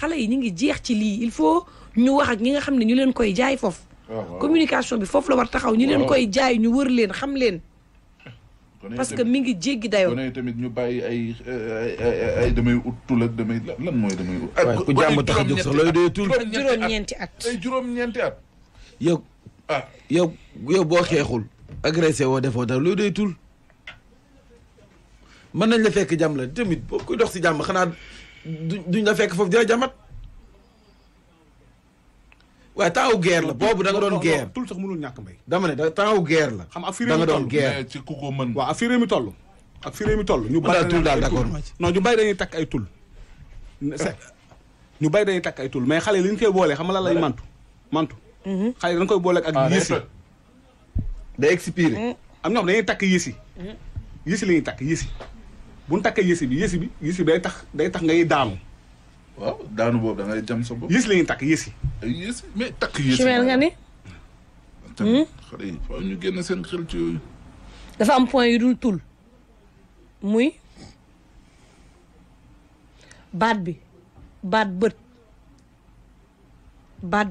xale yi ñu ngi jeex ci lii il faut ñu wax ak ñi nga xam ne ñu leen koy jaay foofu. communication bi foofu la war taxaw ñi leen koy jaay ñu wër leen xam leen. parce que mi ngi jéggi dayoo. kon tamit ñu bàyyi ay damay ut tul ak damay lan mooy damay ut. waaye ku jàmm tax a jóg sax looy doy tul. juróom-ñeenti at ay juróom-ñeenti at. yow boo xeexul agressé woo defoo dara looy doy tul. mën nañ la fekk jàmm la tamit boo kuy dox si jàmm xanaa duñ la fekk foofu dina jàmmat. waaye temps wu guerre la boobu da nga doon guerre. tul sax mënul ñàkk mbay. dama ne temps wu guerre la. xam ak fi da réew nga mi doon toll guerre. ci ku ko mën. waaw ak fi réew mi toll. ak fi réew mi toll. ñu daal tul daal ay d'accord. non ñu bàyyi dañuy takk ay tul. ñu bàyyi dañuy takk ay tul mais xale yi li ñu koy boolee xam nga lan lay mantu. xale yi dañ koy booleeg ak yësi. day expiré. am ñoo xam dañuy takk yësi. yësi la ñuy takk yësi. bu ñu takkee yësi bi day tax ngay daanu. waaw daanu boobu da ngay jam sa bopp. yësi la ñuy takk yësi. ay yësi mais takk yësi. chimère nga ni. xale yi faaw ñu génn seen xel ci yooyu. dafa am point yu dul tul muy baat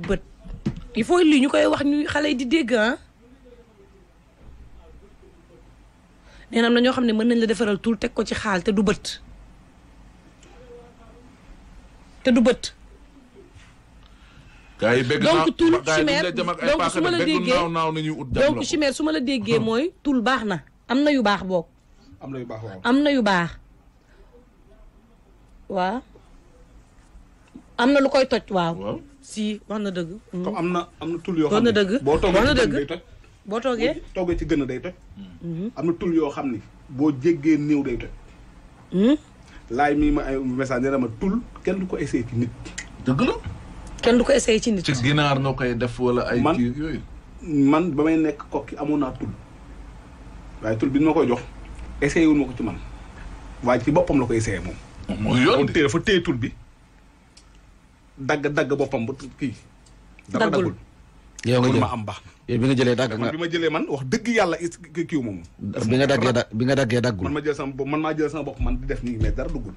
bët il faut lii ñu koy wax ñu xale yi di dégg nee na am na ñoo xam ne mën nañ la defaral tul teg ko ci xaal te du bët. gaa yi begg donc tul gaa yi chimère dañ lay jëm ak ay donc su ma la begg déggee naaw nañuy ut jam la donc ko. chimère su ma la déggee mooy tul baax na am na yu baax boog. am na yu baax waaw. am na yu baax waaw am na lu koy toj waaw. si wax na dëgg. comme am na tul yoo wax xam na ne dëgg boo toogee wax na ci dëgg gën day toj. boo toogee. toogee ci gën day toj. am na tul yoo xam ni boo jéggee néew day toj. laay mii ma ay message nee na ma tul kenn du ko essayé ci nit. dëgg la. kenn du ko essayé ci nit. ci ginaar nga koy def wala ay kii yooyu. man ba may nekk kokki amoon naa tul waaye tul bi ñu ma koy jox essayé wul ma ko ci man waaye ci boppam la ko essayé moom. mooy yoon de dafa téye tul bi dagg boppam ba kii. dara daggul. yow nga jël ma am baax. yow bi nga jëlee dagg nga. bi ma jëlee man wax dëgg yàlla kiiw moom. bi nga daggee daggul. man maa jël sama bopp man di def nii mais dara duggul.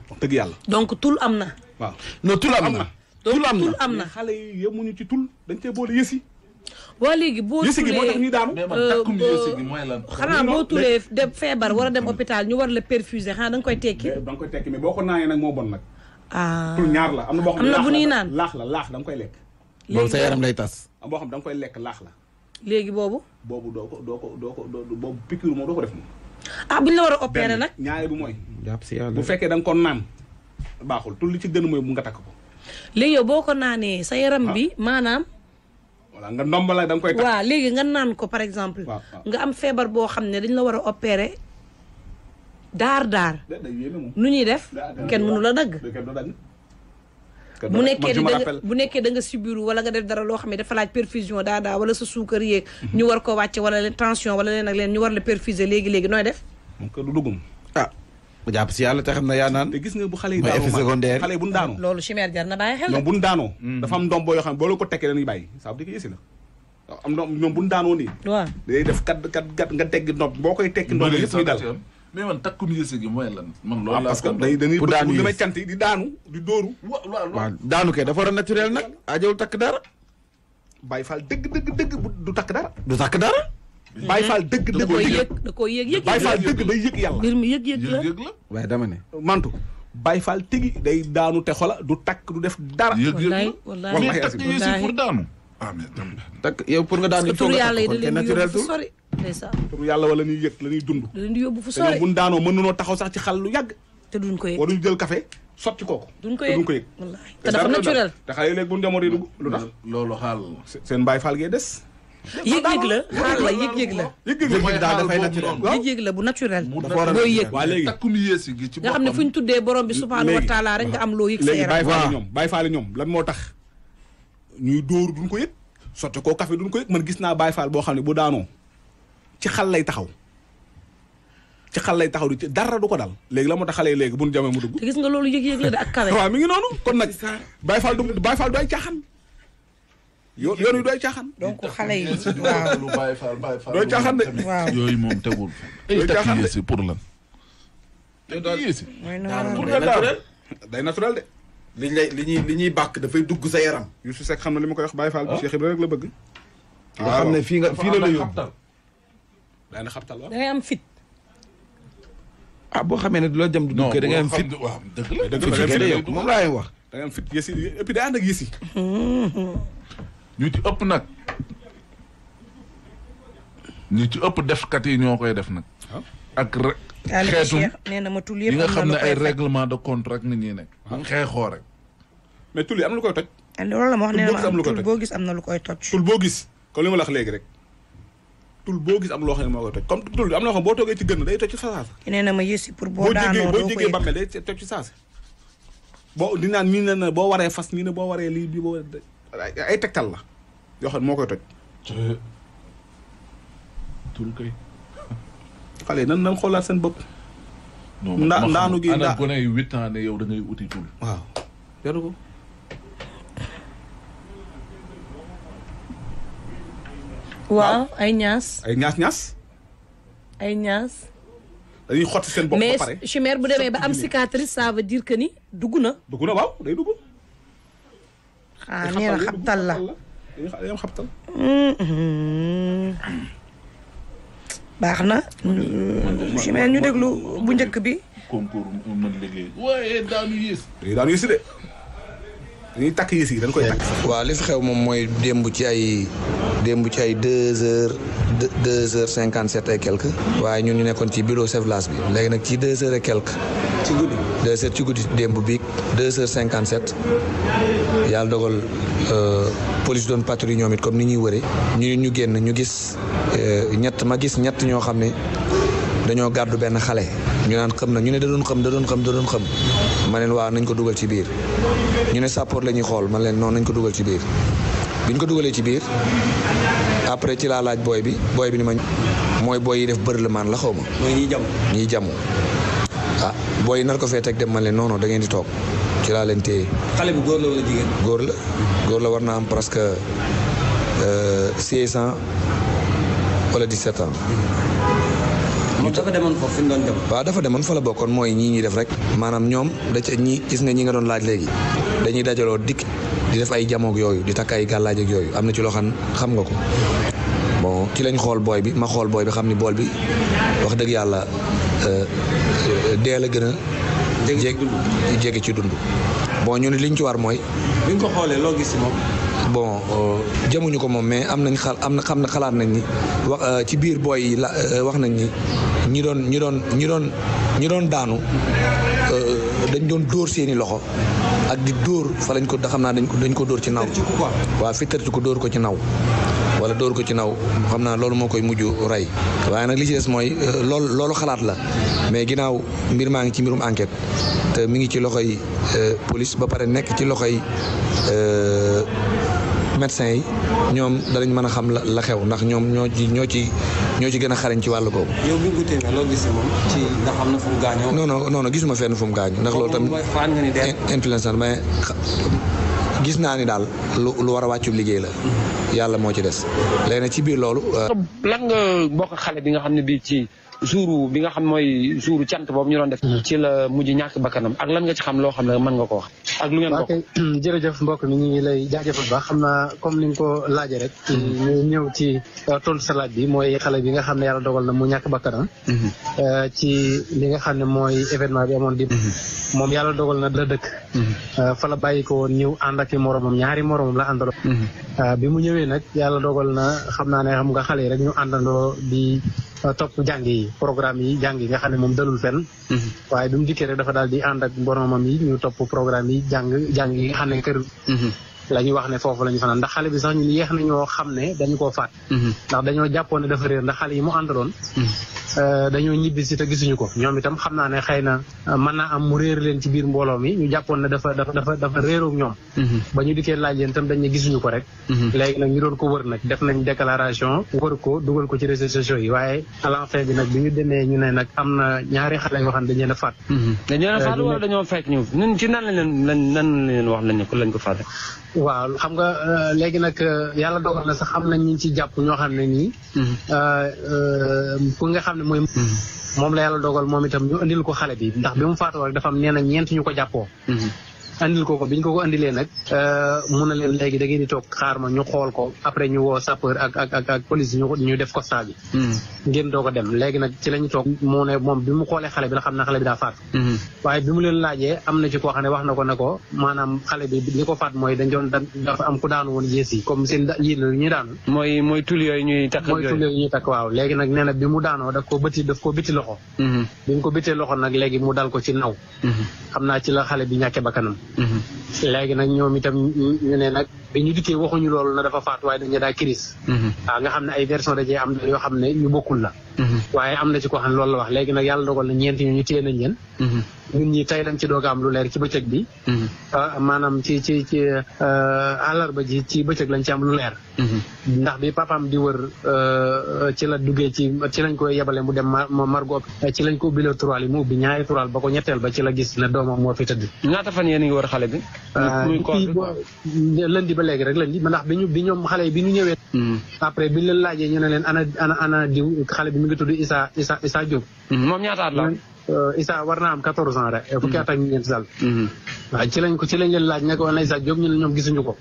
wax dëgg yàlla. donc tul am na. waaw non tul am na. tul am na. xale yi yemuñu ci tul dañ cee boole yësi. waa léegi boo yësi gi moo tax tulee ñuy daanu. mais man takkum yësi gi mooy lan. xanaa boo tulee dem feebar war a dem hôpital ñu war la perfuser xanaa da nga koy tekki. da nga koy tekki mais boo ko naanee nag moo bon nag. ah tul ñaar la am na boo xam ne am na bu ñuy naan laax la da nga koy lekk. boobu sa yaram lay tas. am boo xam da nga koy lekk laax la. léegi boobu. boobu doo ko boobu piqûre moom doo ko def moom. ah bu ñu la war a opérer nag. ñaare bu mooy. jàpp si yàlla bu fekkee da nga ko naan baaxul tul li ci gën mooy bu nga takk ko. léegi yow boo ko naanee sa yaram bi maanaam. voilà nga ndomba la da nga koy takk. waaw léegi nga naan ko par exemple. nga am feebar boo xam ne dañ la war a opérer daar. day yéeme moom. nu ñuy def kenn mënu la dagg. bu nekkee da nga sibiru wala nga def dara loo xam ne dafa laaj perfusion daa wala sa suukar yéeg ñu war ko wàcce wala leen tension wala leen ak leen ñu war la perfuser léegi nooy def. moom kër du duggum. bu jàpp si yàlla te xam na yaa naan. te gis nga bu xale yi mooy daanoo effet secondaire xale yi bu ñu daanoo. loolu chimère jar na bàyyi xel ñoom bu ñu daanoo. dafa am ndombo yoo xam ne boo la ko tekkee dañuy bàyyi ça veut dire que yësi la. am ñoom bu ñu daanoo nii. waaw day def kat nga teggi ndox boo koy tekki ndox yëpp muy dal. mais man takkum yësi gi mooy lan. man loolu laa parce que dañuy pour daanu bëgg li may cant yi di daanu di dóoru. waaw daanu kay dafa war a naturel nag ajowul takk dara. Baye Fall dëgg du takk dara. du takk dara. Baye Fall dëgg da koy yëg da koy yëg Baye Fall dëgg day yëg yàlla. mbir mi yëg la waaye dama ne. mantu Baye Fall tegi day daanu te xola du takk du def dara. wallaay mais takk yësi pour daanu. mais takk yow pour nga daanu il faut turu nga yàlla yi da takk leen di naturel yóbbu fu tur. sori ndeysaan turu yàlla wala ñuy yëg la ñuy dund. da leen di yóbbu fu te ñoom sori bu ñu daanoo mën nañoo taxaw sax ci xal lu yàgg. te duñ ko yëg waruñu jël café sotti kooku. duñ ko te duñ ko yëg yëg. wallaay te dafa naturel. te xale yi léegi bu ñu demoo di dugg lu tax. loolu xaal seen Baye Fall gee des. yëg-yëg la xaal la yëg-yëg la. yëg-yëg daal dafay naturel. yëg-yëg la bu naturel. dafa war a booy yëg waa léegi takkum yësi gi ci nga xam ne fu ñu tuddee borom bi subhaanahu wa taala rek nga am loo yëg sa léegi Baye yaram. Fall ñoom Baye Fall ñoom lan moo tax ñuy dóoru duñ ko yëg sotti koo café duñ ko yëg man gis naa Baye Fall boo xam ne bu daanoo ci xal lay taxaw ci xal lay taxaw di ci dara du ko dal léegi la moo tax xale yi léegi bu ñu jamee mu dugg. te gis nga loolu yëg-yëg la de ak kawe. waaw mi ngi noonu kon nag Baye Fall du ay caaxaan yoon yi du ay caaxaan. donc xale yi waaw lu Baye Fall dooy caaxaan de. waaw yooyu moom tegul ay takk yësi pour lan takk yësi mooy noonu pour nga daal day naturel de. li ñuy bàkk dafay dugg sa yaram. Youssou Seck xam na li ma koy wax Baye Fall bi Cheikh Ibrahima rek la bëgg. nga xam ne fii la la yóbbu. daa na xabtal waaw. da ngay am fit. boo xamee ne du la jëm du dugg da ngay am fit. waaw dëgg la dëgg la moom laay wax. da ngay am fit yësi et puis day ànd ak yësi. ñu ci ëpp nag ñu ci ëpp defkat yi ñoo koy def nag. ak xeetu nee na ma tul yi yëpp nga xam ne ay règlement de compte rek nit ñi nekk. xeexoo rek. mais tul yi am na lu koy toj. loolu la ma wax nee na ma tul tul boo gis am na lu koy toj. tul boo gis comme li ma la wax léegi rek tul boo gis am loo xam ne moo koy toj comme tul am na loo xam boo toogee ci gën day toj ci saasa. nee na ma yësi pour boo daanoo boo jégee bàmmeel day toj ci saasa. boo di naan nii ne boo waree fas nii ne boo waree lii bii boo ay tegtal la yoo xam ne moo koy toj. tul kay. xale yi nan xoolaat seen bopp. ndaanu gi ana gone yu 8 ans ne yow da ngay uti tul. waaw jaru ko. waaw ay ñaas. ay ñaas. ay ñaas. dañuy xotti seen bopp ba pare mais chimère bu demee ba am cicatrice ça veut dire que ni dugg na. dugg na waaw day dugg. nee na xabtal la. day am xabtal. baax na. chimère ñu déglu bu njëkk bi. concours mën liggéey. waaye daanu yées. daanu yées de dañuy takk yées yi dañ koy takk. waaw li fi xew moom mooy démb ci ay 2h57 et quelque. waaye ñun ñu nekkoon ci bureau Sevlas bi. léegi nag ci 2h et quelque. ci guddi 2h ci guddi démb bi 2h57 yàlla dogal police doon patrouille ñoom it comme ni ñuy wëre ñu génn ñu gis ma gis ñett ñoo xam ne dañoo gàddu benn xale ñu naan xam na ñu ne da doon xam ma leen waaw nañ ko dugal ci biir ñu ne sappoor la ñuy xool man leen noonu nañ ko dugal ci biir biñ ko dugalee ci biir après ci laa laaj booy bi ni ma mooy booy yi def bërlemaan la xaw ma. mooy ñiy jàmm booy yi nar ko fee teg dem man leen non da ngeen di toog ci laa leen téye. xale bu góor la wala jigéen. góor la war naa am presque 16 ans wala 17 ans. moom dafa demoon foofu fi mu doon dem. waaw dafa demoon fa la bokkoon mooy ñii ñuy def rek maanaam ñoom gis nga ñi nga doon laaj léegi dañuy dajaloo dikk di def ay jamoog yooyu di takk ay gàllaaj ak yooyu am na ci loo xam nga ko bon ci lañ xool booy bi ma xool booy bi xam ni bool bi wax dëgg yàlla dee la gën a. jege ci dund. bon ñu ne liñ ci war mooy. bi nga ko xoolee loo gis ci moom. bon jëmuñu ko moom mais am nañ xalaat nañ ni wax ci biir booy yi wax nañ ni ñi doon daanu dañ doon dóor seeni loxo ak di dóor fa lañ ko xam naa dañ ko dóor ci naw. waaw fittarti ko dóor ko ci naw. wala dóor ko ci naw xam naa loolu moo koy mujj rey waaye nag li ci des mooy loolu xalaat la mais ginnaaw mbir maa ngi ci mbirum enquête te mi ngi ci loxoy police ba pare nekk ci loxoy médecins yi ñoom danañ mën a xam la xew ndax ñoom ñoo ci gën a xarañ ci wàll googu. yow bi nga ko loo gis moom ci ndax am na fu mu gaañoo. non gisuma fenn fu mu gaañu ndax loolu tamit influence na mais gis naa ni daal lu war a wàccub liggéey la. yàlla moo ci des léegi nag ci biir loolu. lan nga bokk xale bi nga xam ne bii ci jour bi nga xam mooy jour cant boobu ñu doon def. ci la mujj ñàkk bakkanam ak lan nga ci xam loo xam ne mën nga ko wax. ak lu ngeen bokk jërëjëf mbokk mi ñu ngi lay jaajëfal baax xam naa comme ni nga ko laajee rek. ñu ñëw ci tontu sa laaj bi mooy xale bi nga xam ne yàlla dogal na mu ñàkk bakkanam. ci li nga xam ne mooy événement bi amoon di. moom yàlla dogal na la dëkk. fa la bàyyi ko woon ñëw ànd ak i moromam ñaari moromam la àndaloo. bi mu ñëwee nag yàlla dogal na xam naa ne xam nga xale yi rek ñu àndandoo di topp jàng yi programme yi jàng yi nga xam ne moom dalul fenn. waaye bi mu dikkee rek dafa daal di ànd ak boromam yi ñu topp programme yi jàng yi nga xam ne kër. la ñuy wax ne foofu la ñu fanaan ndax xale bi sax ñun yéex nañoo xam ne dañu koo faat. ndax dañoo jàppoon ne dafa réer ndax xale yi mu àndaloon. dañoo ñibbi si te gisuñu ko ñoom itam xam naa ne xëy na mën naa am mu réer leen ci biir mbooloo mi ñu jàppoon ne dafa réeroog ñoom. ba ñu dikkee laaj leen itam dañ ne gisuñu ko rek. léegi nag ñu doon ko wër nag def nañ déclaration wër ko dugal ko ci réseaux sociaux yi waaye à la fin bi nag bi ñu demee ñu ne nag am na ñaari xale yoo xam ne dañ leen a faat. dañ leen a faat wala dañoo fekk ñu ñun ci nan lañ leen wax lañ ko faate. waaw xam nga léegi nag yàlla dogal na sax am nañ ñu ci jàpp ñoo xam ne nii. ku nga xam ne mooy. moom la yàlla dogal moom itam ñu indil ko xale bi ndax bi mu faatoo rek dafa am nee na ñeent ñu ko jàppoo. andil ko biñ ko andilee nag mun na leen léegi da ngeen di toog xaar ma ñu xool ko après ñu woo sapeur ak police ñu def constat bi ngeen doo ko dem léegi nag ci lañu toog mu ne moom bi mu xoolee xale bi la xam na xale bi daa faatu waaye bi mu leen laajee am na ci koo xam ne wax na ko ne ko maanaam xale bi li ko faat mooy dafa am ku daanu woon yées yi comme seen yi la ñuy daanu mooy tul yooyu ñuy takk waaw léegi nag nee na bi mu daanoo daf ko biti loxo bi mu ko bitee loxo nag léegi mu dal ko ci naw xam naa ci la xale bi ñàkke bakkanam léegi nag ñoom itam ñu ne nag bi ñu dikkee waxuñu loolu na dafa faatu waaye dañu daa kiris waaw nga xam ne ay version da cee am yoo xam ne ñu bokkul la waaye am na ci ko xam ne loolu la wax léegi nag yàlla dogal na ñeenti ñu téye nañ leen ñun ñi tey lañ ci doog a am lu leer ci bëccëg bi maanaam ci àllarba ji ci bëccëg lañ ci am lu leer ndax bi papaam di wër ci la duggee ci lañ koy yebale mu dem margo ci lañ ko ubbiloo tural yi mu ubbi ñaari tural ba ko ñetteel ba ci la gis ne doomam moo fi tëdd ñaata fan yéen a ngi wër xale bi lëndi ba léegi rek lëndi ndax bi ñoom xale yi bi ñu ñëwee après bi leen laajee ñu ne leen ana diw xale bi mi ngi tudd Issa Diop moom ñaata at la Issa war naa am 14 ans rek fukki at ak ñeent daal waaw ci lañ leen laaj ne ko ana Issa Diop ñu ne ñoom gisuñu ko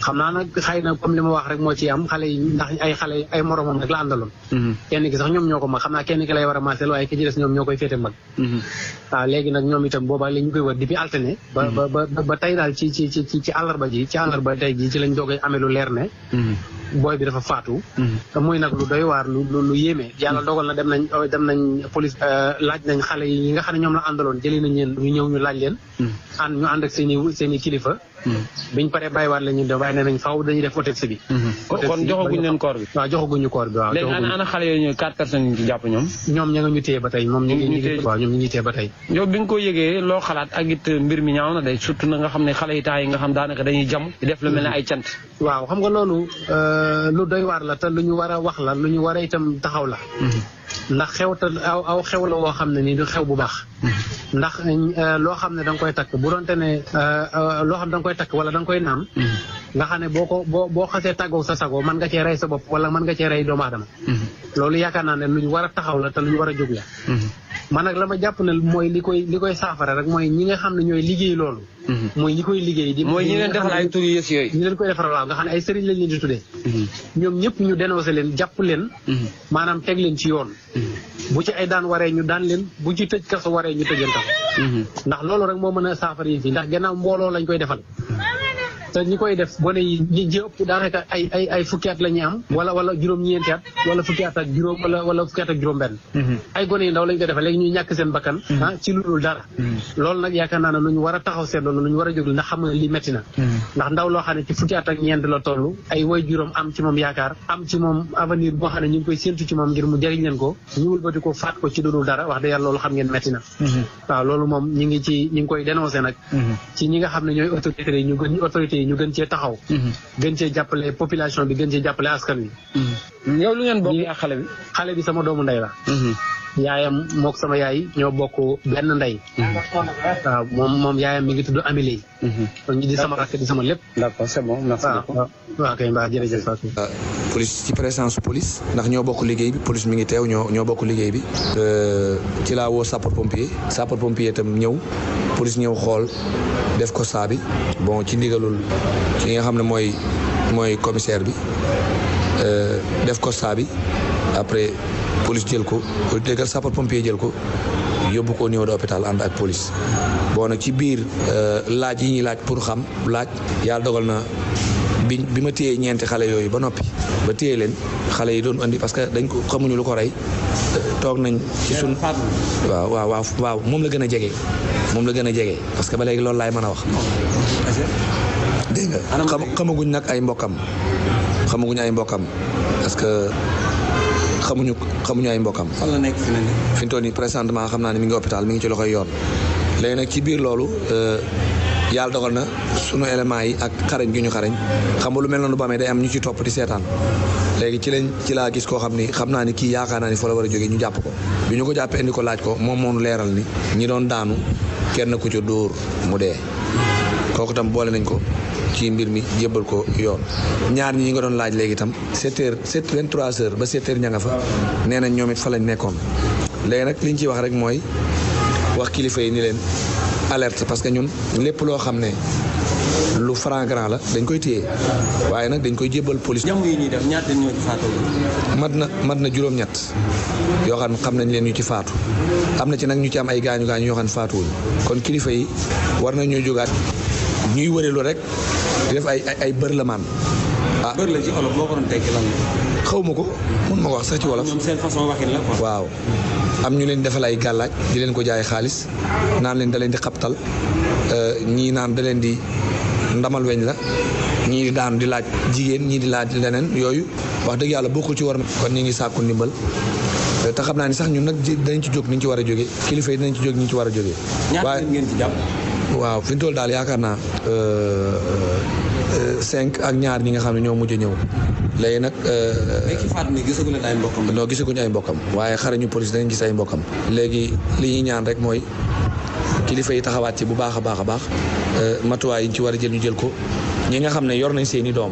xam naa nag xëy na comme li ma wax rek moo ci am xale yi ndax ay moromam rek la àndaloon kenn ki sax ñoom ñoo ko mag xam naa kenn ki lay war a maaseel waaye ki ci des ñoom ñoo koy féete mag waaw léegi nag ñoom itam boobaa li ñu koy wër depuis alterné ba tey daal ci àllarba tey ji ci lañ doog amee lu leer ne booy bi dafa faatu muy nag lu doy waar lu yéeme yàlla dogal na dem nañ police laaj nañ xale yi nga xam ne ñoom la àndaloon jëlee nañ leen ñu ñëw ñu laaj leen ñu ànd ak seen i kilifa biñ paree bàyyiwaat la ñu dem waaye nee nañ faaw dañuy def autopsie bi kon joxaguñ leen corps bi waaw joxaguñu corps bi waaw léegi ana xale yooyu ñu 4 personnes ñu ci jàpp ñoom ña nga ñu téye ba tey moom ñu ngi téye ba tey yow bi nga ko yëgee loo xalaat ak it mbir mi ñaaw na day surtout na nga xam ne xale yi temps yi nga xam daanaka dañuy jam di def lu mel ne ay cant waaw xam nga loolu lu doy waar la te lu ñu war a wax la lu ñu war a itam taxaw la ndax aw xew la woo xam ne nii du xew bu baax ndax loo xam ne da nga koy takk bu doonte ne loo xam da nga koy takk wala da nga koy naam nga xam ne boo xasee tàggoo sa sago mën nga cee rey sa bopp wala mën nga cee rey doomu aadama loolu yaakaar naa ne lu ñu war a taxaw la te lu ñu war a jóg la man nag la ma jàpp ne mooy li koy saafara rek mooy ñi nga xam ne ñooy liggéey loolu mooy ñi koy liggéey mooy ñi leen defal ay tur yées yooyu ñi leen koy defal waaw nga xam ne ay sëriñ lañ leen di tuddee ñoom ñëpp ñu dénoncé leen jàpp leen maanaam teg leen ci yoon bu ci ay daan waree ñu daan leen bu ci tëj kaso waree ñu tëjeen kaso ndax loolu rek moo mën a saafara yi fii ndax gannaaw mbooloo lañ koy defal te ñi koy def gone yi ñi ëpp daanaka ay fukki at la ñuy am wala juróom-ñeenti at wala fukki at ak juróom wala fukki at ak juróom-benn ay gone yi ndaw lañ koy defal léegi ñuy ñàkk seen bakkan ci lu dul dara loolu nag yaakaar naa ne lu ñu war a taxaw seetlu lu ñu war a jóg ndax xam nga li metti na ndax ndaw loo xam ne ci fukki at ak ñeent la toll ay way juróom am ci moom yaakaar am ci moom avenir boo xam ne ñu ngi koy séentu ci moom ngir mu jëriñ leen ko ñu wëlbati ko faat ko ci lu dul dara wax dëgg yàlla loolu xam ngeen metti na waaw loolu moom ñi ngi koy dénoncé nag ci ñi nga xam ne ñooy autorité yi ñu gën cee taxaw gën cee jàppale population bi gën cee jàppale askan wi yow lu ngeen bokk ak xale bi sama doomu ndey la yaayam mook sama yaay ñoo bokk benn ndey waaw moom yaayam mi ngi tudd Amélie ñu di sama rakk di sama lépp d'accord c'est bon merci beaucoup waaw kay mbaa jërëjëf police ci présence police ndax ñoo bokk liggéey bi police mi ngi teew ñoo bokk liggéey bi ci laa woo sapeur pompier itam ñëw police ñëw xool def constat bi bon ci ndigalul ki nga xam ne mooy commissaire bi def constat bi après police jël ko déggal sapeur pompier jël ko yóbbu ko au niveau de hôpital ànd ak police bon nag ci biir laaj yi ñuy laaj pour xam yàlla dogal na bi ma téyee ñeenti xale yooyu ba noppi ba téye leen xale yi doon andi parce que dañ ko xamuñu lu ko rey toog nañ ci sun waaw moom la gën a jege parce que ba léegi loolu laay mën a wax dégg nga xamaguñ nag ay mbokkam parce que xamuñu ay mbokkam fan la nekk fi mu toll nii présentement xam naa ne mi ngi hôpital mi ngi ci loxoy yoon léegi nag ci biir loolu yàlla dogal na sunu éléments yi ak xarañ gi ñu xarañ xam nga lu mel noonu bu amee day am ñu ci topp di seetaan léegi ci laa gis koo xam ni xam naa ni kii yaakaar naa ni fa la war a jógee ñu jàpp ko bi ñu ko jàppee indi ko laaj ko moom moonu leeral ni ñi doon daanu kenn ku ci dóor mu dee kooku tam boole nañ ko ci mbir mi jébbal ko yoon ñaar ñi nga doon laaj léegi itam 23h ba 7h ña nga fa nee nañ ñoom it fa lañ nekkoon léegi nag liñ ciy wax rek mooy wax kilifa yi ni leen alerte parce que ñun lépp loo xam ne lu flagrant la dañ koy téye waaye nag dañ koy jébbal police. jàmm yi ñuy def ñaata ñoo ci faatu. mat na juróom-ñett yoo xam nañ leen ñu ci faatu am na ci nag ñu ci am ay gaañu yoo xam ne faatuwuñu kon kilifa yi war nañoo jógaat ñuy wëreelu rek di def ay bërlamaan. bër la ci olof boo ko doon tekki lan la. xaw ma ko mun ma ko wax sax ci wolof. ñoom seen façon waxin la quoi. waaw am ñu leen defal ay gàllaaj di leen ko jaay xaalis naan leen da leen di xabtal ñii naan da leen di ndamal weñ la ñii di daan di laaj jigéen ñii di laaj leneen yooyu wax dëgg yàlla bokkul ci war na kon ñu ngi sàkku ndimbal te xam naa ni sax ñun nag danañ ci jóg ni ñu ci war a jógee kilifa yi danañ ci jóg ni ñu ci war a jógee. waaye ngeen ci jàpp. waaw fi mu toll daal yaakaar naa 5 ak ñaar ñi nga xam ne ñoo mujj ñëw léegi nag. mais ki faatu ni gisaguñu ay mbokkam. non gisaguñu ay mbokkam waaye xarañu police danañ gis ay mbokkam. léegi li ñuy ñaan rek mooy kilifa yi taxawaat ci bu baax a baax a baax matuwaay yi ñu ci war a jël ñu jël ko ñi nga xam ne yor nañ seeni doom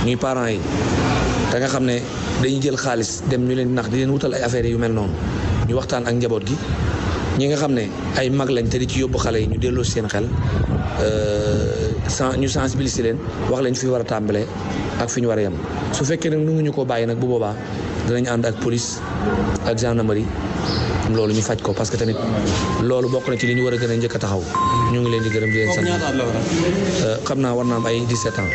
ñuy parents yi te nga xam ne dañuy jël xaalis dem ñu leen nax di leen wutal ay affaires yu mel noonu ñu waxtaan ak njaboot gi. ñi nga xam ne ay mag lañ te di ci yóbbu xale yi ñu delloo seen xel ñu sensibiliser leen wax leen fi war a tàmbalee ak fi ñu war a yem su fekkee nag nanguñu ko bàyyi nag bu boobaa danañ ànd ak police ak gendarmerie loolu ñu faj ko parce que tamit loolu bokk na ci li ñu war a gën a njëkk a taxaw ñu ngi leen di gërëm di leen sant xam naa war naa am ay 17 ans.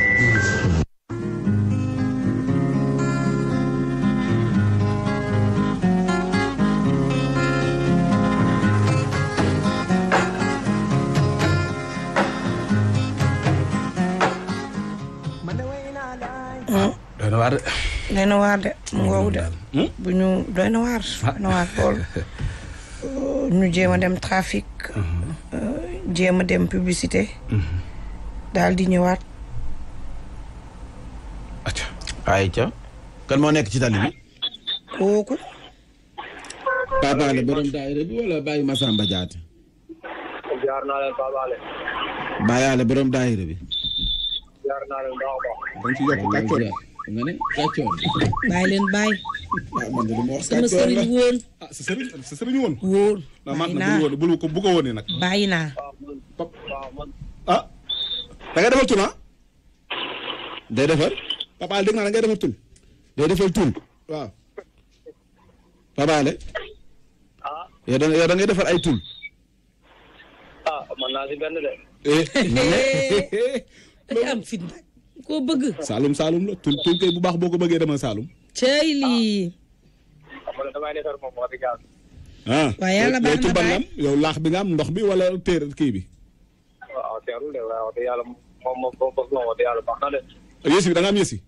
doy na waar de ngoogu de bu ñu doy na waar lool ñu jéem a dem trafic jéem a dem publicité daal di ñëwaat ayca kan moo nekk ci tali bi kooku Papaale borom daayira bi wala Baye Massamba Diaté jaar naa leen Papaale Bayaale borom daayira bi jaar naa leen baax dañ ci yokk kàccoor nga ne kàccoor bàyyi leen bàyyi man de lu ma wax sama sëriñ woon sa sëriñ woon wóor mat na bu ko woonee nag bàyyi naa da ngay defal tul day defar Papa dégg naa da ngay defal tul day defal tul waaw Papaale yow da ngay defar ay tul man naa si benn de da am fit nag koo bëgg Saalum la tul kay bu baax boo ko bëggee demal Saalum cey lii damay defar moom wax dëgg yàlla waaye yàlla baax na baay yow laax bi nga am ndox bi wala téer kii bi waaw teerul de waaw wax dëgg yàlla moom bëgg moom wax dëgg yàlla baax na de yësi bi da nga am yësi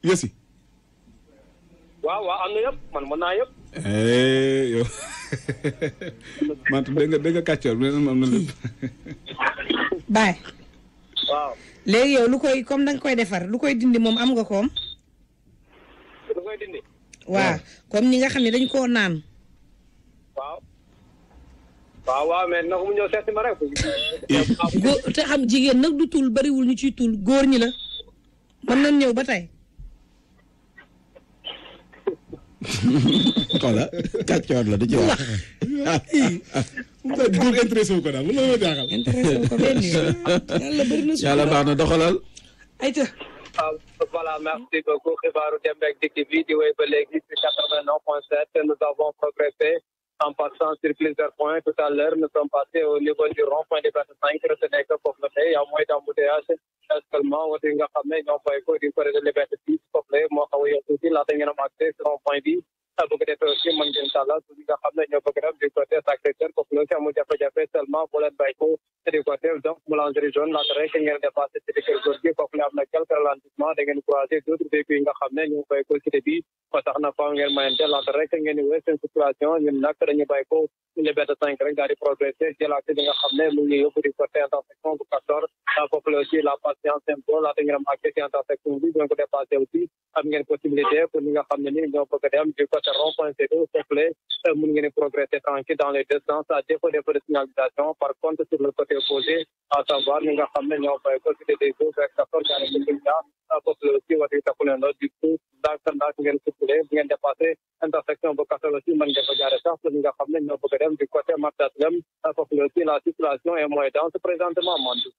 yësi waaw am na yëpp man mën naa yëpp yow man dégg nga kàccoor bi am na lépp baay waaw léegi yow lu koy comme danga koy defar lu koy dindi moom am nga koom lu koy dindi waaw comme ñi nga xam ne dañ koo naan waaw mais nag mu ñëw seet si ma rek góor te xam jigéen nag du tul bariwul ñu ciy tul góor ñi la mën nañ ñëw ba tey xoola kàccoor la du ci wax góor intéressé wu ko daal lu ma jaaxal intéressé wu ko benn yoon yàlla bëri na yàlla baax na doxalal ayca voilà merci beaucoup xibaaru dem ak dikk bi di wéy ba léegi ci 89.7 nous avons progressé en passant sur plusieurs points tout à l'heure nous sommes passés au niveau du rond-point Liberté 5 retenez que foofu la tey yaa mooy d'embouteillage seulement woto yi nga xam ne ñoo koy ko di côté de Liberté 6 foofu la moo xaw a yokk tuuti laata ngeen am accès sur rond-point bi bëgg defee aussi mën ngeen tàllal su nga xam ne ñoo bëgg dem du côté Sacré-Cœur foofu la si amul jafe-jafe seulement boo leen bàyyi ko du côté donc boulangerie jaune laata rek ngeen dépassé ci kër góor gi foofu la am na quelques ralentissements da ngeen croisé d'autres véhicules yi nga xam ne ñu ngi bàyyi ko cité bi ba tax na faaw ngeen mayante laata rek ngeen di wéy seen circulation ñun nag dañuy bàyyi ko Liberté 5 rek daal di progressé jëlaat li nga xam ne mu ngi yóbbu du côté intersection bu Castor foofu la aussi la patience symbole laata ngeen am accès ci intersection bi ngeen ko dépassé aussi am ngeen possibilité pour ñi nga xam ne ni ñoo bëgg dem du côté rond-point C2 foofu la mun ngeen progresser tranquille dans les deux sens à défaut de signalisation par contre sur le côté opposé à savoir ñi nga xam ne ñoo bàyyi ko cité des eaux vers Castor gaare foofu la aussi wati takku leen la du coup ndax ngeen circulé bu ngeen dépassé intersection bu Castor aussi mën ngeen ko jaare sax ñi nga xam ne ñoo bëgg dem du côté Martaslem foofu la aussi la circulation est moins dense présentement Mandou.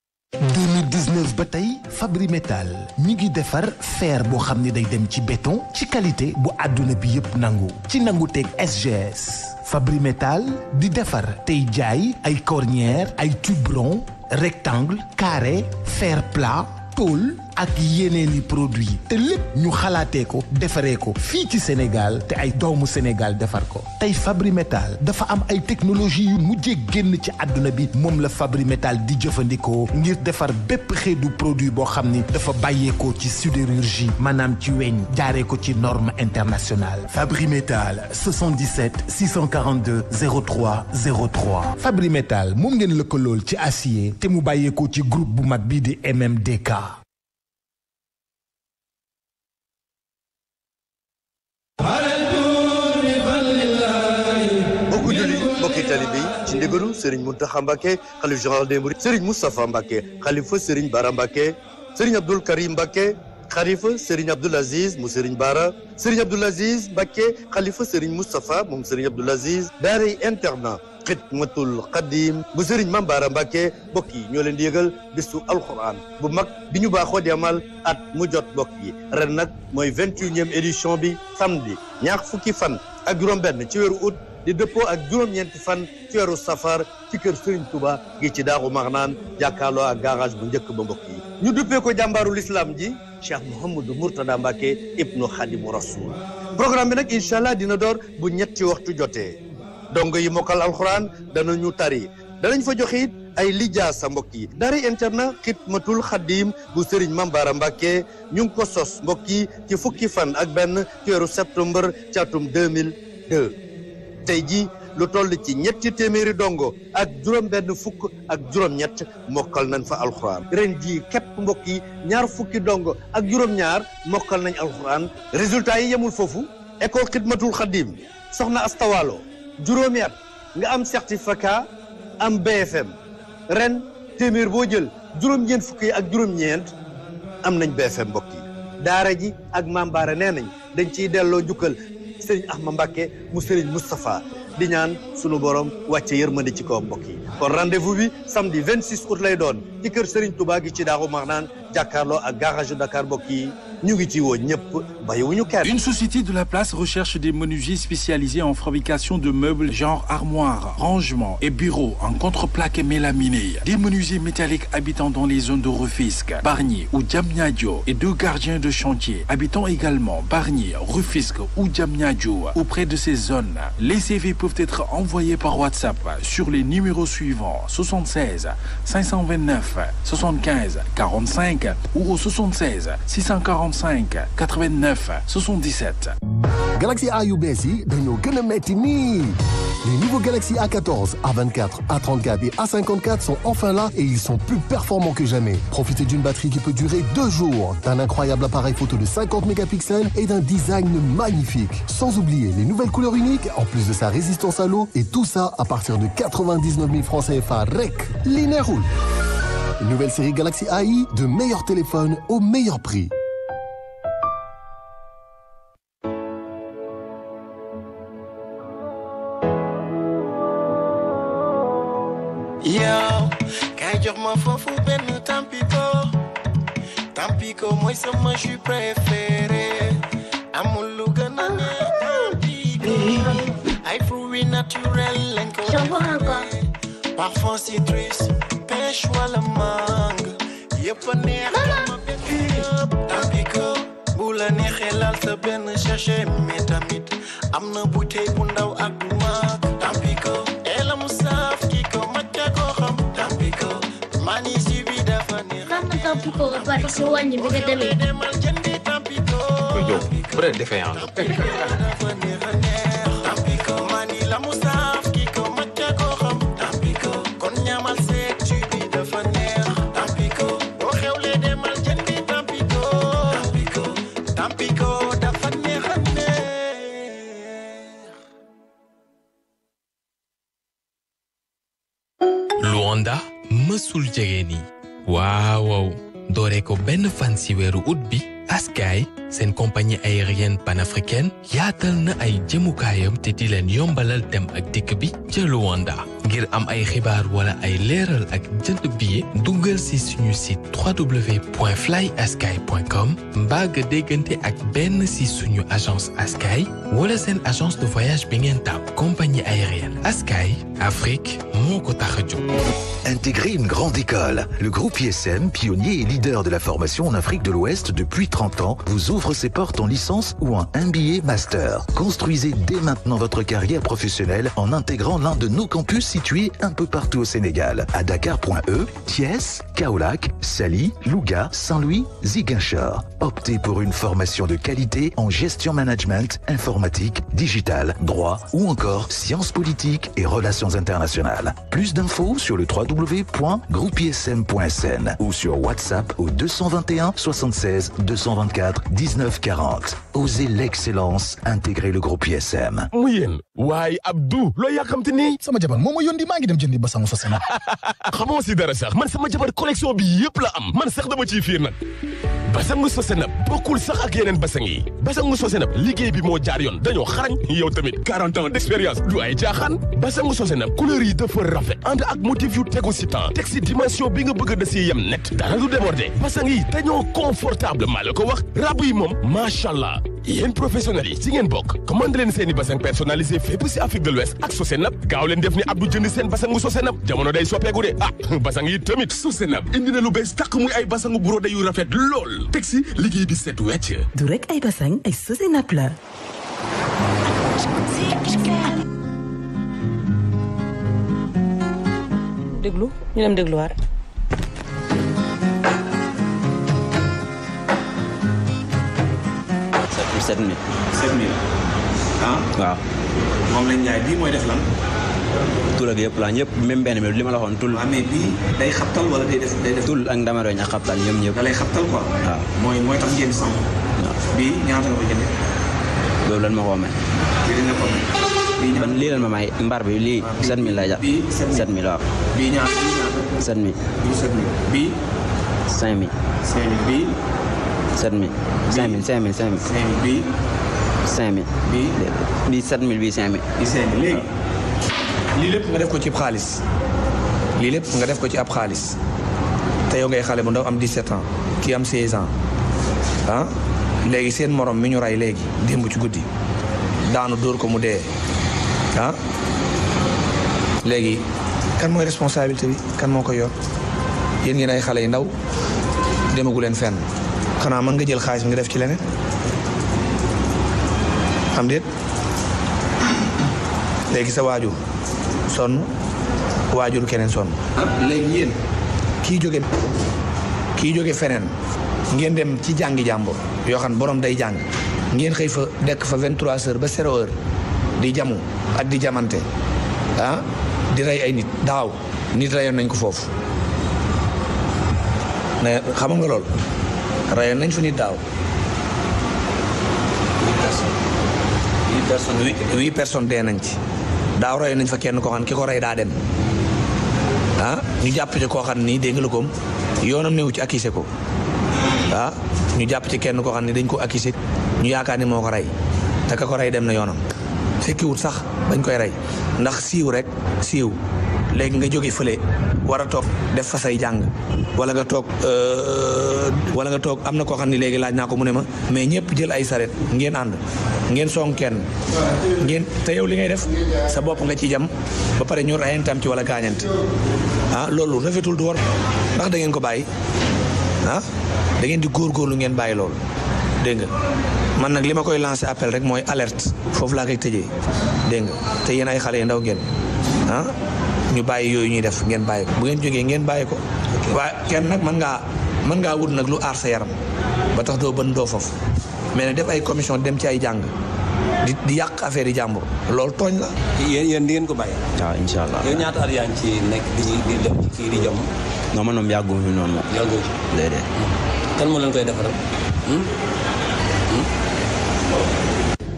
2019 ba tey Fabri Metal mi ngi defar fer boo xam ne day dem ci béton ci qualité bu àdduna bi yëpp nangu ci nangu teg SGS Fabri Metal di defar tey jaay ay cornière ay tube rond rectangle carré fer plat tôle ak yeneeni produit te lépp ñu xalaatee ko defaree ko fii ci Sénégal te ay doomu Sénégal defar ko tey Fabri Metal dafa am ay technologie yu mujjee génn ci àdduna bi moom la Fabri Metal di jëfandikoo ngir defar bépp xeetu produit boo xam ni dafa bàyyeekoo ci sidérurgie maanaam ci weñ jaaree ko ci norme internationale Fabri Metal 77 642 03 03 Fabri Metal moom ngeen lëkkalool ci acier te mu bàyyeekoo ci groupe bu mag bii di MMDK. mbokku julli mbokki talibe yi ci ndigalu Serigne Mountakha Mbacké xalif général des mourides Serigne Moustapha Mbacké xalifa Serigne Bara Mbacké Serigne Abdoul Karim Mbacké xalifa Serigne Abdoul Aziz mu Serigne Bara Serigne Abdoul Aziz Mbacké xalifa Serigne Moustapha moom Serigne Abdoul Aziz daaray internat Xidmatul Xadim bu Serigne Mame Bara Mbacké mbokk yi ñoo leen di yëgal bisu alxuraan bu mag bi ñu baaxoo di amal at mu jot mbokk yi ren nag mooy 21e édition bi samedi ñaar fukki fan ak juróom-benn ci weeru août di dëppoo ak juróom-ñeenti fan ci weeru safar ci kër Serigne Touba gi ci Daaru Marnaan jàkkaarloo ak garage bu njëkk ba mbokk yi ñu duppee ko jàmbaarul islam ji Cheikh Mouhamadou Mourtada Mbacké ibnu Khadimu Rasoul programme bi nag incha allah dina door bu ñetti waxtu jotee dongo yi mokkal alxuraan danañu tari danañ fa joxe it ay lijaasa mbokk yi daara internat Xidmatul Xadim bu Serigne Mame Bara Mbacké ñu ngi ko sos mbokk yi ci fukki fan ak benn ci weeru septembre ci atum 2002 tey ji lu toll ci ñetti téeméeri dongo ak juróom-benn fukk ak juróom-ñett mokkal nañ fa alxuraan ren jii képp mbokk yi ñaar fukki dongo ak juróom-ñaar mokkal nañ alxuraan résultat yi yemul foofu école Xidmatul Xadim soxna Astawalo juróomi at nga am certificat am BFM ren téeméer boo jël juróom-ñeent fukk yi ak juróom-ñeent am nañ BFM mbokk yi daara ji ak Mame Bara nee nañ dañ ciy delloo njukkal Serigne Ahma Mbacké mu Serigne Moustapha di ñaan sunu borom wàcce yërmande ci kaw mbokk yi kon rendez-vous bi samedi 26 août lay doon ci kër Serigne Touba gi ci Daaru Marnaan jàkkaarloo ak garage Dakar mbokk yi ñu ngi ci woo ñëpp bàyyiwuñu kenn. Une société de la place recherche des menuisiers spécialisés en fabrication de meubles genre armoires, rangements et bureaux en contreplaqué mélaminé. Des menuisiers métalliques habitant dans les zones de Rufisque, Bargny ou Diamniadio et 2 gardiens de chantier habitant également Bargny, Rufisque ou Diamniadio. Auprès de ces zones, les CV peuvent être envoyés par WhatsApp sur les numéros suivants 76 529 75 45 ou au 76 645 89 77. Galaxy A yu bees yi dañoo gën a metti nii. Les nouveaux Galaxy A14, A24, A34 et A54 sont enfin là et ils sont plus performants que jamais. Profitez d'une batterie qui peut durer 2 jours, d'un incroyable appareil photo de 50 mégapixels et d'un design magnifique. Sans oublier les nouvelles couleurs uniques, en plus de sa résistance à l'eau, et tout ça à partir de 99 000 francs CFA REC. Linéroule. Une nouvelle série Galaxy AI, de meilleurs téléphones au meilleur prix. Yo, kay jox ma foofu benn Tampico mooy sama jus préféré amul lu gën a neex Tampico ay fruits naturels lañ ko parfum citrus pêche wala mangue yëpp a neex ma bépp Tampico bu la neexee laal sa benn sachet mais tamit am na bouteille bu ndaw ak bu mag Tampico ela mu saaf Tampico ba pare si wàññi bi nga demee. yow bu dee defee yaa Luanda mësul jege nii waaw doore ko benn fan ci weeru août bi Askai seen compagnie aérienne panafricaine yaatal na ay jëmukaayam te di leen yombalal dem ak dikk bi ca Luanda ngir am ay xibaar wala ay leeral ak jënd billet duggal ci suñu site www.flyasky.com mbaa nga déggante ak benn ci suñu agence Asky wala seen agence de voyage bi ngeen tàmm compagnie aérienne Asky Afrique moo ko tax a jóg. Intégrer une grande école. Le groupe ISM, pionnier et leader de la formation en Afrique de l'Ouest depuis 30 ans, vous ouvre ses portes en licence ou en MBA Master. Construisez dès maintenant votre carrière professionnelle en intégrant l'un de nos campus situés un peu partout au Sénégal. À Dakar.e, Thiès, Kaolack, Saly, Louga, Saint-Louis, Ziguinchor. Optez pour une formation de qualité en gestion management, informatique, digital, droit ou encore sciences politiques et relations internationales. Plus d'infos sur le www.groupeism.sn ou sur WhatsApp au 221 76 224 19 40. Osez l'excellence, intégrez le groupe ISM. mu yéen waaye Abdou loo yàkkamti nii sama jabar moo ma yónni maa ngi dem jëndi basangu Sosenap. xamoo si dara sax man sama jabar collection bi yëpp la am man sax dama ciy fiir nag basangu Sosenap bokkul sax ak yeneen basang yi basangu Sosenap liggéey bi moo jaar yoon dañoo xarañ yow tamit 40 ans d'expérience du ay caaxaan basangu Sosenap couleur yi dafa rafet ànd ak motif yu tegu si temps teg si dimension bi nga bëgg da si yem net dara du déborder basang yi dañoo confortable maa la ko wax rab yi moom macha allah yéen professionnels yi si ngeen bokk commandé leen seeni basang personnalisé fépp si Afrique de l'Ouest ak Sosenap gaaw leen def ni Abdou jënd seen basangu Sosenap jamono day soppeeku de basang yi tamit Sosenap indi na lu bees tàq muy ay basangu brodé yu rafet lool teg si liggéey bi set wecc du rek ay basang ay Sosenap la. déglu ñu dem dégluwaat. sept mille ah waaw moom lañ ñaay bii mooy def lan tul ak yëpp la ñëpp même benn bi li ma la waxoon tul mais bii day xabtal wala day def tul ak ndamaroñ ak xabtal ñëpp da lay xabtal quoi waaw mooy tax ngeen sam bii ñaata nga ko jëndee loolu lan ma ko may ban lii lan ma may mbar bi lii 7000 lay jar 7000 waaw bii ñaata 7000 bii 5000 bii 7000 bii 5000 bii 7000 bii 5000 léegi lii lépp nga def ko ci xaalis lii lépp nga def ko ci ab xaalis te yow ngay xale bu ndaw am 17 ans kii am 16 ans ah léegi seen morom mi ñu rey léegi démb ci guddi daanu dóor ko mu dee ah léegi kan mooy responsabilité bi kan moo koy yor yéen ngeen ay xale yu ndaw demagu leen fenn xanaa mën nga jël xaalis bi nga def ci leneen am déet léegi sa waajur sonn waajur keneen sonn léegi yéen kii jóge feneen ngeen dem ci jàngi jàmbur yoo xam borom day jàng ngeen xëy fa dekk fa 23 heures ba 0 heure di jamu ak di jamante ah di rey ay nit daaw nit reyoon nañ ko foofu ne xam nga lool reyoon nañ fa nit daaw 8 personnes dee nañ ci daaw reyoon nañ fa kenn koo xam ki ko rey daa dem ah ñu jàpp ci koo xam nii dégg nga la koom yoonam néew ci accusé ko ah ñu jàpp ci kenn koo xam ne dañ ko accusé ñu yaakaar ni moo ko rey te ka ko rey dem na yoonam fekkiwut sax bañ koy rey ndax siiw rek siiw léegi nga jóge fële war a toog def fa say jàng wala nga toog am na koo xam ne léegi laaj naa ko mu ne ma mais ñëpp jël ay saret ngeen ànd ngeen song kenn ngeen te yow li ngay def sa bopp nga ci jam ba pare ñu reyantam ci wala gaañante ah loolu rafetul du war ndax da ngeen ko bàyyi ah da ngeen di góorgóorlu ngeen bàyyi loolu dégg nga man nag li ma koy lancer appel rek mooy alerte foofu laa koy tëjee dégg nga te yéen ay xale yu ndaw ngeen ah ñu bàyyi yooyu ñuy def ngeen bàyyi ko bu ngeen jógee ngeen bàyyi ko waaye kenn nag mën ngaa wut nag lu aar sa yaram ba tax doo bën doo foofu mais ne def ay commission dem ci ay jàng di yàq affaire yi jàmbur loolu tooñ la. yéen di ngeen ko bàyyi. waaw incha allah yow ñaata at yaa ngi ci nekk di dem ci kii di jom. non man moom yàgguma fi noonu moom. yàggoo ci déedéet. kan moo leen koy defaral.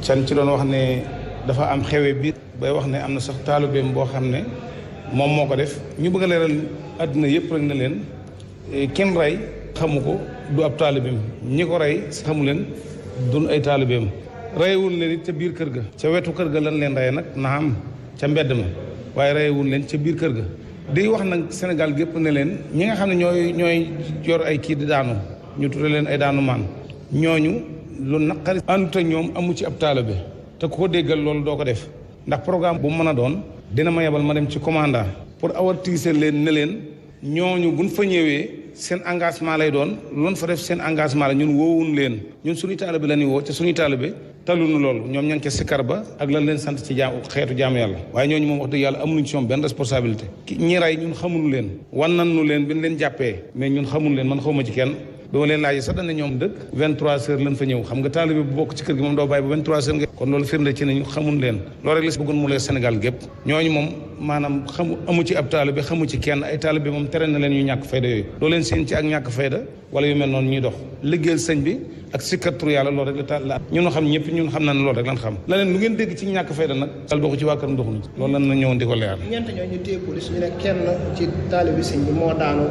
can ci doon wax ne dafa am xewe bi bay wax ne am na sax taalubeem boo xam ne moom moo ko def ñu bëgg a leeral àddina yëpp rek na leen kenn rey xamu ko du ab taalibeem ñi ko rey xamu leen dun ay taalibeem reyewul leen it ca biir kër ga ca wetu kër ga lan leen reye nag naam ca mbedd ma waaye reyewul leen ca biir kër ga. di wax nag Sénégal gépp ne leen ñi nga xam ne ñooy yor ay kii di daanu ñu tudde leen ay daanu maan ñooñu lu naqari àndut ak ñoom amu ci ab taalibe te ku ko déggal loolu doo ko def ndax programme bu mu mën a doon dina ma yebal ma dem ci commandant pour avertir leen ne leen ñooñu buñ fa ñëwee seen engagement lay doon loon fa def seen engagement la ñun woowuñ leen ñun suñuy taalibe la ñuy woo te suñuy taalibe talunu loolu ñoom ña ngi ca sikkar ba ak lan leen sant ci xeetu jaamu yàlla waaye ñooñu moom wax dëgg yàlla amuñu ci ñoom benn responsabilité ñi rey ñun xamuñu leen wan nañu leen bi ñu leen jàppee mais ñun xamuñu leen man xawma ci kenn doo leen laaj sax dañ ne ñoom dëkk 23 heures lañ fa ñëw xam nga taalibe bu bokk ci kër gi moom doo bàyyi ba 23 heures nga kon loolu firnde ci ne ñu xamuñu leen loolu rek la si bëggoon mu leer Sénégal gépp ñooñu moom maanaam amu ci ab taalibe xamu ci kenn ay taalibe moom tere na leen ñu ñàkk fayda yooyu doo leen seen ci ak ñàkk fayda wala yu mel noonu ñuy dox liggéeyal sëñ bi ak sikkat tur yàlla loolu rek la ñun xam ñëpp ñun xam na ne loolu rek lan xam la leen lu ngeen dégg ci ñàkk fayda nag dal doxu ci waa këram doxuñu ci loolu lan na ñëwoon di ko leer ñeent ñoo ñu téye police ñu ne kenn ci taalibe sëñ bi moo daanu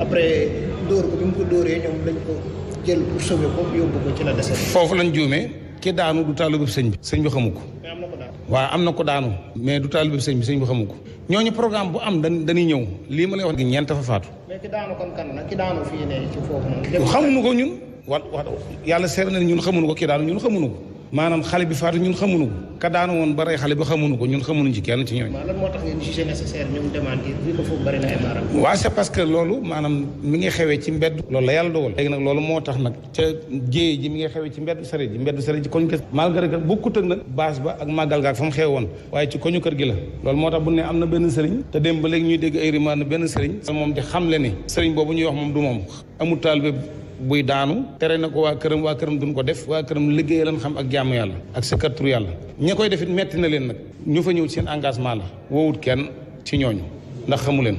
après dóor ko bi mu ko dóoree ñoom lañ ko jël pour sauver ko yóbbu ko ci la décès foofu lañ juumee ki daanu du taalibe sëñ bi sëñ bi xamu ko waaw am na ko daanu mais du taalibe sëñ bi xamu ko ñooñu programme bu am dañuy ñëw lii ma lay wax gi ñeent fa faatu mais ki daanu kon kan la ki daanu fii ne ci foofu noonu xamuñu ko ñun wax yàlla seer na ñun xamuñu ko ki daanu ñun xamuñu ko maanaam xale bi faatu ñun xamuñu ko ka daanu woon ba rey xale bi xamuñu ko ñun xamuñu ci kenn ci ñooñu. lan moo tax ngeen jugé nécessaire ñoom démentir bi ko foofu bari na ay maaram. waaw c'est parce que loolu maanaam mi ngi xewee ci mbedd loolu la yàlla dogal léegi nag loolu moo tax nag ca jéye ji mi ngi xewee ci mbedd sareet ji koñ kër malgré que bokkut ak nag base ba ak màggal gaak fa mu xew woon waaye ci koñu kër gi la loolu moo tax bu ne am na benn sëriñ te dem ba léegi ñuy dégg ay rimaan na benn sëriñ moom di xamle ni sëriñ boobu ñuy wax moom du moom amul taalibe buy daanu tere na ko waa këram duñ ko def waa këram liggéey lan xam ak jaamu yàlla ak sikkarturu yàlla ña koy defit metti na leen nag ñu fa ñëw seen engagement la woowut kenn ci ñooñu ndax xamu leen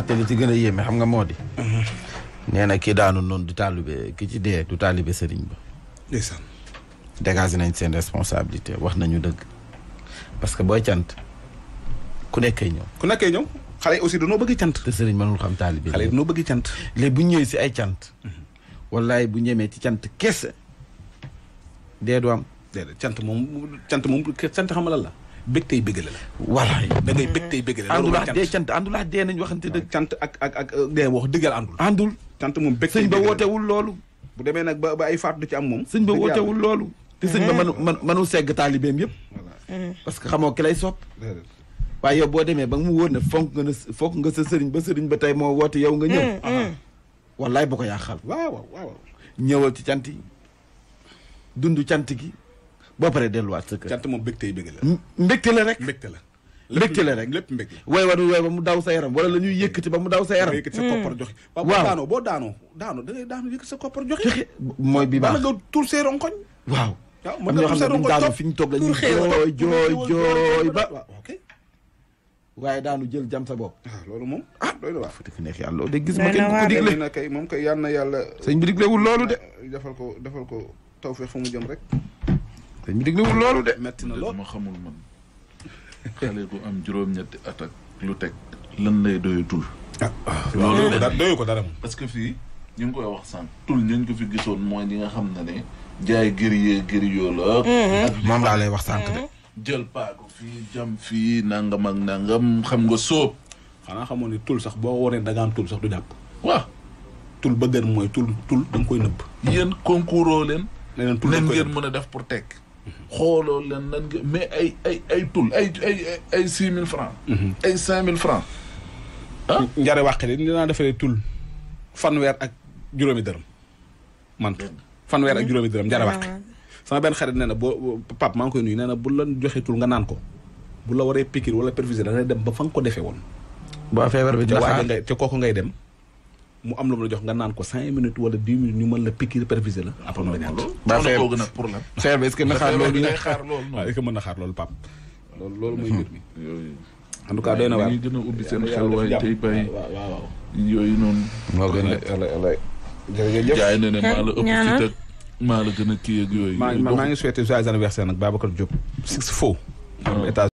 te li ci gën a yéeme xam nga moo di nee na ki daanu noonu du taalibe ki ci dee du taalibe sëriñ ba ndeysaan dégagé nañ seen responsabilité wax nañu dëgg parce que booy cant ku nekkee ñëw xale yi aussi dañoo bëgg cant te sëriñ mënul xam taalibe xale yi dañoo bëgg cant léegi bu ñu ñëwee si ay cant wallaay bu ñemee ci cant kese dee du am déedéet cant moom xam nga lan la bég tey bégale la voilà da ngay bég tey bégale àndulaax dee cant àndulaax dee nañ waxante dëgg cant ak dee wax dëggal àndul cant moom bég sëñ ba wootewul loolu bu demee nag ba ay faatu du ci am moom sëñ ba wootewul loolu te sëñ ba mënul segg taalibeem yëpp parce que xamoo ki lay sopp waaye yow boo demee ba mu wóor ne fonk nga sa sëriñ ba sëriñ ba tey moo woote yow nga ñëw wallaay bu ko yàqal waaw ñëwal ci cant yi dund cant gi boo paree delluwaat sa kër cant moom mbégte yi bëgg la mbégte la rek mbégte la rek lépp mbégte way ba mu daw sa yaram wala la ñuy yëkkati ba mu daw sa yaram yëkkati sa koppar joxe waaw boo daanoo da ngay daanu yëkkati sa koppar joxe mooy bi baax nga tuur say ronkoñ waaw am ñoo xam ne daanu fi ñu toog la ñuy jooy ba waaye daanu jël jam sa bopp loolu moom doy na waar fa dëgg neex yàlla loolu de gis ma kenn ko digle na kay moom kay yal na yàlla sëñ bi diglewul loolu de defal ko tawfeex fa mu jëm rek sëñ bi diglewul loolu de metti na lool ma xamul man xale bu am juróom-ñetti at ak lu teg lan lay doyatul loolu doyu ko dara parce que fii ñu ngi koy wax sànq tul ñu ko fi gisoon mooy ñi nga xam ne jaay gëriyoo la moom laa lay wax sànq de jël paako fii jam fii nangam ak nangam xam nga sóob xanaa xamoon ne tul sax boo waree dagaan tul sax du jàpp waaw tul ba gën mooy tul da nga koy nëbb yéen concours leen leen ngeen mën a def pour tekk xooloo leen nan nga mais ay tul ay 6 000 francs ay 5 000 francs njare wàqe di dinaa defaree tul fanweer ak juróomi dërëm man fanweer ak juróomi dërëm njare wàqe sama benn xarit nee na boo pap maa ngi koy nuyu nee na bu la joxee tul nga naan ko bu la waree piqûre wala perfuser da ngay dem ba fa nga ko defee woon ba feebar bi te kooku ngay dem mu am lu mu la jox nga naan ko 5 minutes wala 10 minutes ñu mën la piqûre perfuser la après nga ñaan ba feebar nag pour la feebar bi est-ce que na xaar loolu waaw est-ce que mën na xaar loolu pap loolu mooy mbir mi en tout cas doy na waar ñu gën a ubbi seen xel waaye tey bàyyi waaw yooyu noonu moo gën a jërëjëf jaay na ne maa la ëpp ci teg maa la gën a kii ak yooyu maa ngi souhaité joyeux anniversaire nag Babacar Diop 6 faux